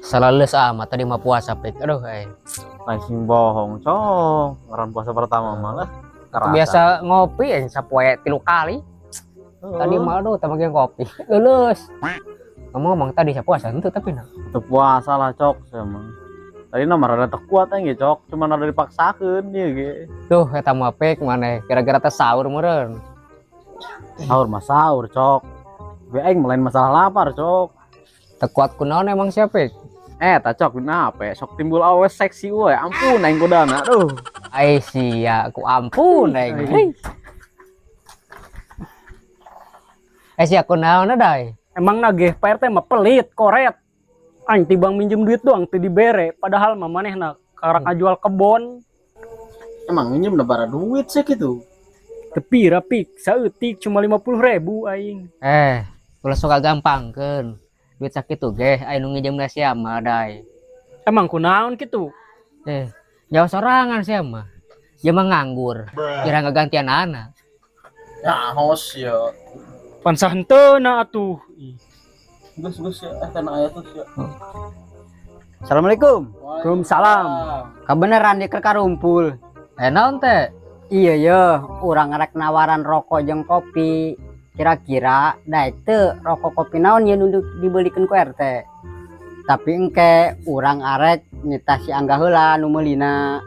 Selalu amat tadi mah puasa pik. Aduh eh. Lain sing bohong, Cok. Ngaran puasa pertama malah. Kerasa. Biasa ngopi yang sapoe 3 kali. Tadi mah aduh tambah ge kopi. Lulus. Ngomong-ngomong tadi saya puasa itu tapi nah. Teu puasa lah, Cok, saya mah. Tadi mah rada teu kuat ge, Cok. Cuman rada dipaksakeun ieu ge. Duh, eta mah pik maneh kira-kira teh sahur meureun. Sahur mah sahur, Cok. Gue aing mah lain masalah lapar, Cok. Teu kuat kunaon emang sia pik? Tak Cok, kenapa? Sok timbul awe seksi we. Ampun aing kudana. Aduh. Ai sia, ku ampun aing. Sia kunaon dai? Emang nagih Pak RT mah pelit, koret. Aing tibang minjem duit doang teu dibere, padahal mah manehna karak ngajual kebon. Emang minjem udah bara duit sih gitu. Teu pira pik, saeutik cuma 50.000 aing. Ulah suka gampangkeun. Duit sakitu ge aing nu nginjem sia mah dai. Emang kunaon kitu? Jauh sorangan sia mah. Dia mah nganggur, kira ngagantian anak. Ya hos ya. Pansah henteu na atuh. Geus geus ya, tanah aya tuh ya. Assalamualaikum. Waalaikumsalam. Kabeneran di keur karumpul. Naon teh? Iya ye, urang rek nawaran rokok jeung kopi. Kira-kira daek teu rokok kopi naon ye nu dibelikeun ku RT. Tapi engke urang arek nitah si Angga heula nu meulina.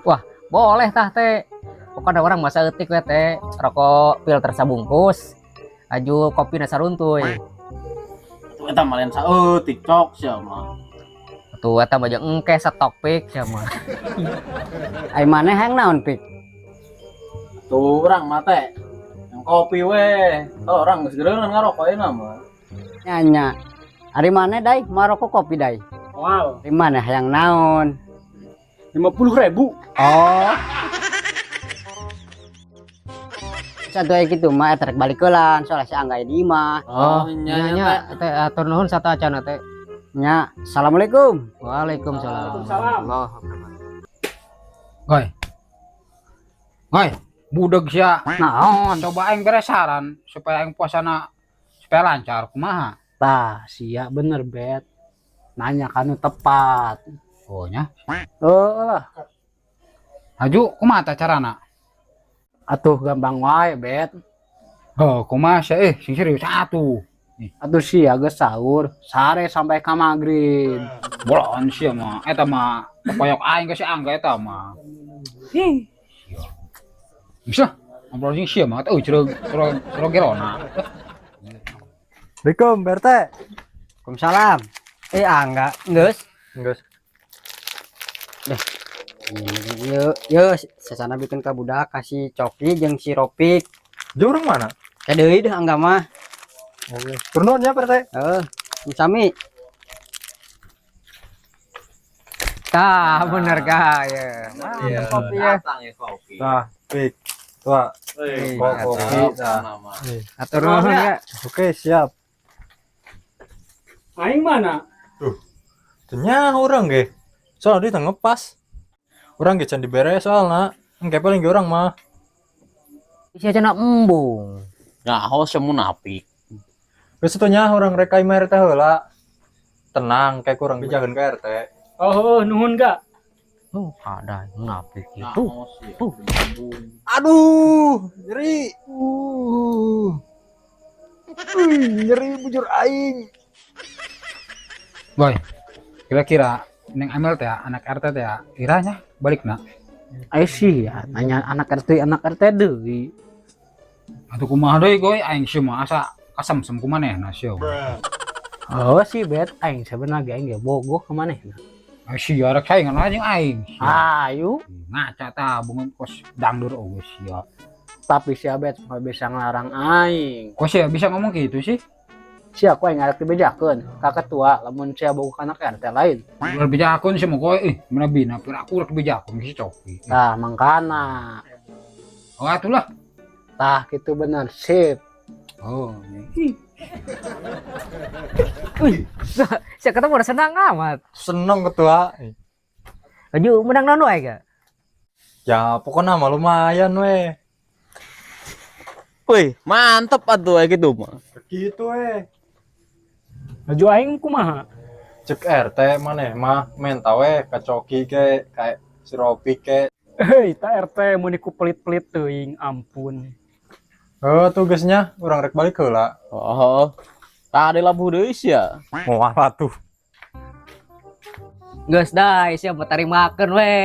Wah, boleh tah teh. Pokokna urang masa eutik we teh, rokok filter sabungkus. Aju kopi na saruntuy. Tuh eta mah lain saeutik Cok sia mah. Tuh eta mah jeung engke stok pik sia mah. Ai maneh hayang naon pik? Tuh urang mah teh yang kopi we. Kalau orang geus geureunan ngarokok ayeuna mah. Nya nya. Ari maneh dai marokok kopi dai? Moal. Ari maneh hayang naon? 50.000. Oh. Satu aya kitu mah eta rek balik heulan soalnya si Angga di imah. Oh, nya, nya, nya, teh atur nuhun satu acana teh. Nya, assalamualaikum. Waalaikumsalam. Waalaikumsalam. Allah. Goy. Goy, budeg sia. Naon? Coba aing bere saran supaya aing puasana supaya lancar kumaha? Tah, sia bener bet. Nanya kanu tepat. Oh nya. Heeh lah. Haju kumaha tah carana? Atuh gampang wae bet. Oh, kumaha sia sing serius atuh. Atuh sia geus sahur, sare sampai ka magrib. Bolon sia mah, eta mah koyok aing ka si Angga eta mah. Ih. Bisa ngobrol jeung sia mah euy cereg cereg cereg gerona. Assalamualaikum, Pak RT. Waalaikumsalam. Angga, geus? Geus. Deh. Yo, yo, sesana bikin ka budak kasih Coki jeung si Ropik. Jauh orang mana? Ka deui deh Angga mah. Oke. Turun ya, Pak RT. Heeh, sami. Tah, bener ka ya. Iya. Kopi ya. Datang ya kopi. Tah, pik. Tua. Wih, Kopi, tah. Atur nuhun ya. Oke, siap. Aing mana? Tuh. Tanya urang ge. Soalnya dia ngepas. Urang ge can dibere soalna. Engke paling ge urang mah. Sia cenah embung. Nyaho sia munafik. Geus atuh nya urang rek ka imah RT heula. Tenang, kayak kurang dijagan ke RT. Oh, nuhun ga? Oh, ada munafik itu. Tuh. Aduh, nyeri. Nyeri bujur aing. Boy, kira-kira Neng Amel teh anak RT teh iranya balikna. Ai sia nanya anak RT deui. Atuh kumaha deui goy aing sia mah asa kasemsem ku manehna sia. Oh si bet aing sebenarnya aing ge bogoh ka manehna. Ai sia rek saingan aja jeung aing. Ayo. Ngaca tah bungun kos dangdur oge sia. Tapi sia bet mah bisa ngelarang aing. Kok sia bisa ngomong gitu sih? Sia ku aing arek dibejakeun ka ketua lamun sia bogoh ka anak RT lain. Ulah dibejakeun sia mah koe mana bina pira aku rek dibejakeun si Coki. Tah mangkana. Oh atulah. Tah kitu bener sip. Oh. Wih, sia ketemu udah senang amat. Seneng ketua. Laju menang naon wae ga? Ya pokoknya mah lumayan we. Wih, mantep atuh kayak gitu mah. Gitu we. Laju aing kumaha? Cek RT maneh mah menta we ka Coki ke ka si Ropi ke. Hei, ta RT mun ku pelit-pelit teuing, ampun. Heuh tugasnya urang rek balik heula. Oh. Tadi labuh deui sia. Moal atuh. Geus dah, sia mah tarimakeun we.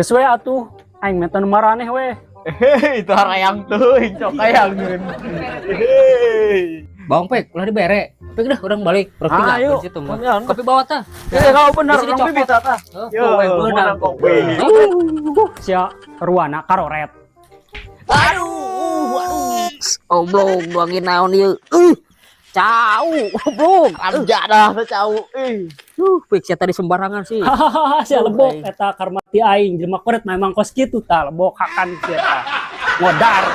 Geus we atuh, aing menta nu maraneh we. Hei, itu harayang teuing cok hayangeun. Hei. Bawang pek, ulah dibere. Pek dah urang balik. Urang Ayo. tinggal situ mah. Kopi bawa tah. Eh, kau bener Di sini urang copot. bibit tah. Yo, beunang kopi. Sia ruana karoret. Aduh, aduh. Oblong doangin naon ieu. Cau, oblong. Abjak dah cau. Ih. Pik sia tadi sembarangan sih. Hahaha, sia lebok eta karma ti aing jelema koret memang kos kitu tah lebok hakan sia tah. Modar.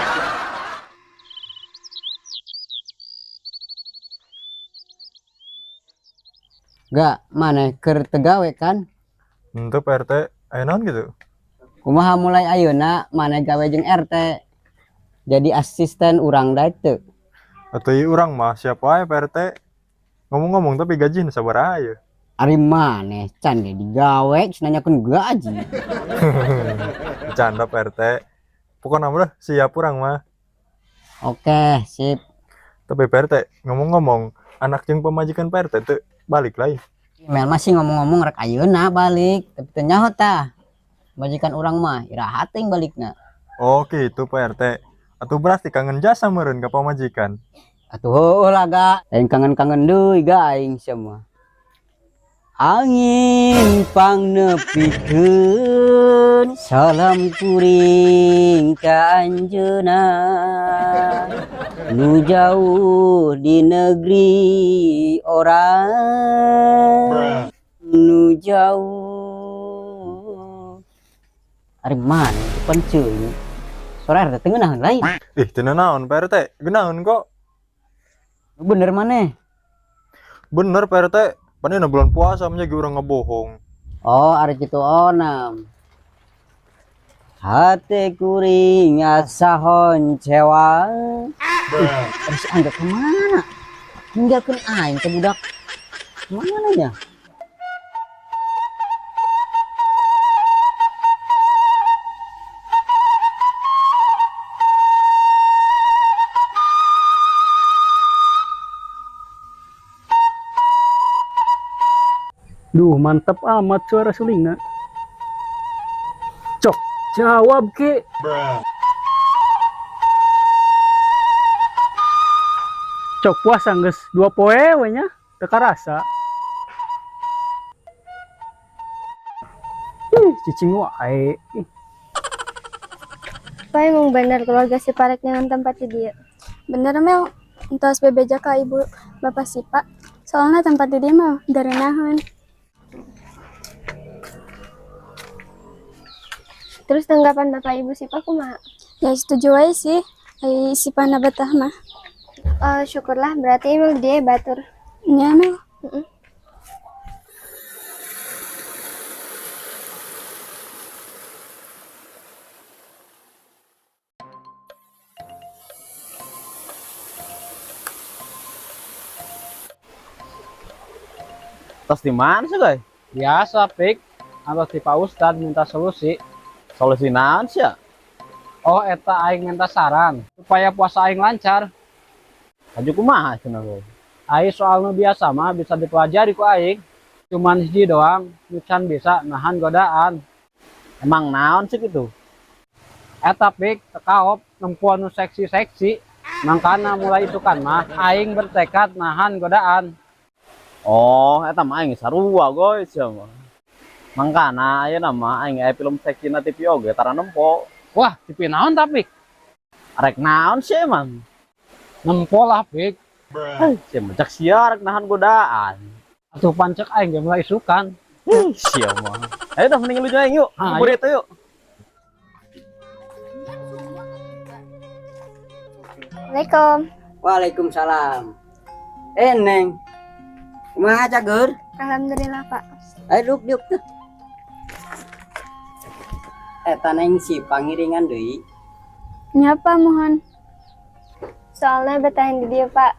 Gak, maneh keur teu gawe kan? Henteu Pak RT, aya naon gitu? Kumaha mulai ayeuna maneh gawe jeung RT? Jadi asisten urang daek teu? Atuh ieu urang mah siap wae Pak RT. Ngomong-ngomong tapi gaji nu sabaraha ieu? Ari maneh can ge digawe geus nanyakeun gaji. Bercanda Pak RT. Pokona mah siap urang mah. Oke, sip. Tapi Pak RT, ngomong-ngomong anak jeung pamajikan Pak RT teu balik lain. Mel masih ngomong-ngomong rek ayeuna balik, tapi teu nyaho tah. Majikan urang mah iraha teuing balikna. Oh gitu Pak RT. Atuh berarti kangen jasa meureun ka pamajikan. Atuh heueuh lah ga, lain kangen-kangen deui ga aing sia mah. Angin pangnepikeun salam kuring ka anjeunna nu jauh di negeri orang nu jauh. Ari mana depan ceuing sore RT teu ngeunaheun lain. Ih teu naon Pak RT, geunaheun kok. Bener maneh? Bener Pak RT. Pan bulan puasa mah ge urang ngebohong. Oh, ari kitu onam. Hate kuring asa honcewa. Terus angga kemana? Ninggalkeun aing teh budak. Kemana nya? Duh, mantep amat suara sulingna. Cok, jawab ke. Cok puasa geus 2 poe we nya, teu karasa. Ih, cicing wae. Pak emang bener keluarga si Parek dengan tempat di dia. Bener Mel, entos bebeja ka ibu bapak si Pak. Soalnya tempat di dia mah darenaheun. Terus tanggapan bapak ibu si Pak kumaha? Ya setuju wae sih, ai si Pak na betah mah. Oh, syukurlah berarti emang dia batur. Nya Mel. Tas di mana sih, guys? Biasa, Pik. Atas di Pak Ustad minta solusi. Solusi naon sih ya? Oh, eta aing minta saran supaya puasa aing lancar. Aju kumaha cenah we? Ai soal nu biasa mah bisa dipelajari ku aing. Cuman hiji doang, nu can bisa nahan godaan. Emang naon sih gitu? Eta Pik, tekaop nempuan nu seksi-seksi. Mangkana mulai isukan mah aing bertekad nahan godaan. Oh, eta mah aing sarua guys ya mah. Mangkana ayeuna mah aing aya film seksi na TV oge tara nempo. Wah, TV naon ta, Pik? Arek naon sih emang? Nempo lah, Pik. Hei, sia mah cek sia arek nahan godaan. Atuh pancek aing ge mulai isukan. Sia mah. Ayo dah mending lu aing yuk. Ayo. Itu yuk. Assalamualaikum. Waalaikumsalam. Neng. Kumaha cager? Alhamdulillah, Pak. Ayo duduk, duduk tuh. Eta neng si pangiringan deui. Nya Pak mohon. Soalnya betahan di dia, Pak.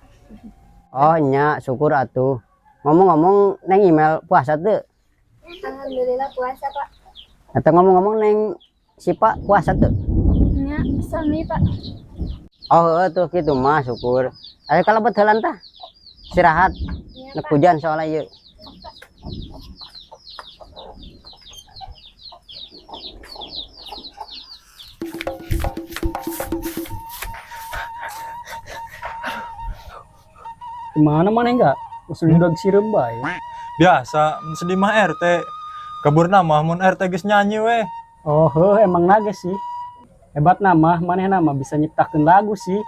Oh nya, syukur atuh. Ngomong-ngomong Neng Imel puasa teu? Alhamdulillah puasa, Pak. Atau ngomong-ngomong Neng Sipa puasa teu? Nya, sami, Pak. Oh, heueuh tuh kitu mah syukur. Ayo kalau betulan tah. Istirahat. Nya, Nek Pak. hujan soalnya ieu. Gimana mana enggak? Usul udah sireum bae. Biasa, mun sedih mah RT. Kabur nama mun RT geus nyanyi weh. Oh, heuh, emang nages sih. Hebat nama, maneh nama bisa nyiptakeun lagu sih.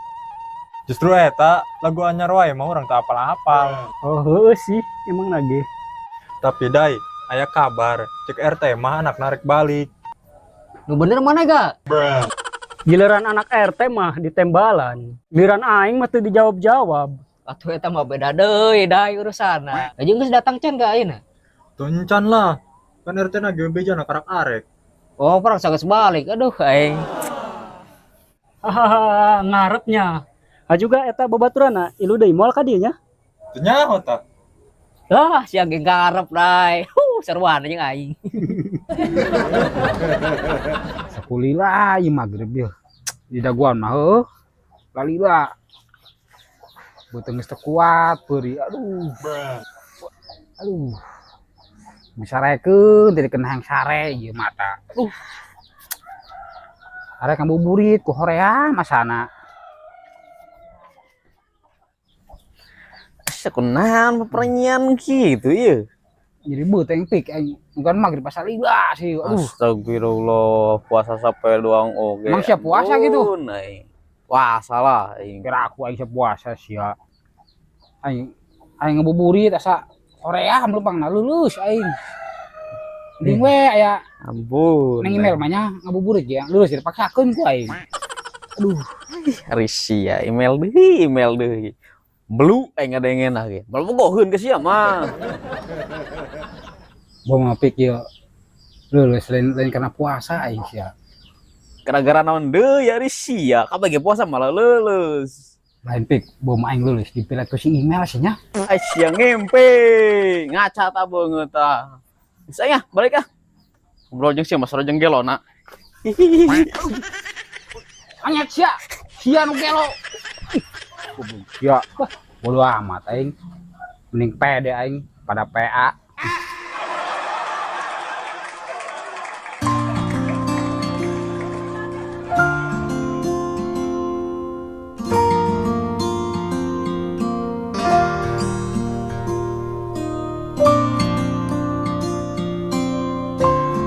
Justru eta lagu anyar wae mah urang teu apal-apal. Oh, heuh sih, emang nage. Tapi dai, aya kabar cek RT mah anak narik balik. Nu bener mana gak? Giliran anak RT mah ditembalan. Giliran aing mah teu dijawab-jawab. Atuh eta mah beda deui dai urusanna. Aja geus datang can gak ayeuna? Tuncan lah. Kan RT na ge beja na karak arek. Oh, perang geus balik. Aduh aing. Hahaha, ngarepnya. Ah juga eta babaturana ilu deui moal ka dieu nya. Teu nyaho tah. Ah, sia ge ngarep dai. Huh, seruan jeung aing. Sakulila ieu magrib ieu. Di daguan mah heuh. Lalila. Beuteung geus teu kuat peuri. Aduh. Aduh. Disarekeun teh dikena hayang sare ieu mata. Aduh. Arek ngabuburit ku hoream masana. Sekunaon peperenyan gitu ieu. Jadi beuteung pik aing bukan magrib pasal lila sih. Aduh. Astagfirullah, puasa sampai doang oge. Emang siap puasa gitu? Ampun, aing. Wah, salah aing. Kira aku aing siap puasa sia. Aing aing ngabuburit asa hoream leumpangna lulus aing. Mending we aya Ampun. Neng email mah nya ngabuburit ge lulus dipaksakeun ku aing. Aduh, Risih ya, email deui, email deui. Belu aing ngadengen ge. Belu bogoheun ke sia mah. Gua mah pik ieu lulus lain lain karena puasa aing sia. Gara-gara naon deui ya risih ya, kabeh ge puasa malah lulus. Lain pik, bom aing lulus dipilet ku si email sih nya. Ai sia ngempe, ngaca ta beungeut tah. Geus aing ah, balik ah. Ngobrol jeung sia mah sarua jeung gelona. Anyet sia, sia nu gelo. Ya, bodo amat aing. Mending pede aing pada PA.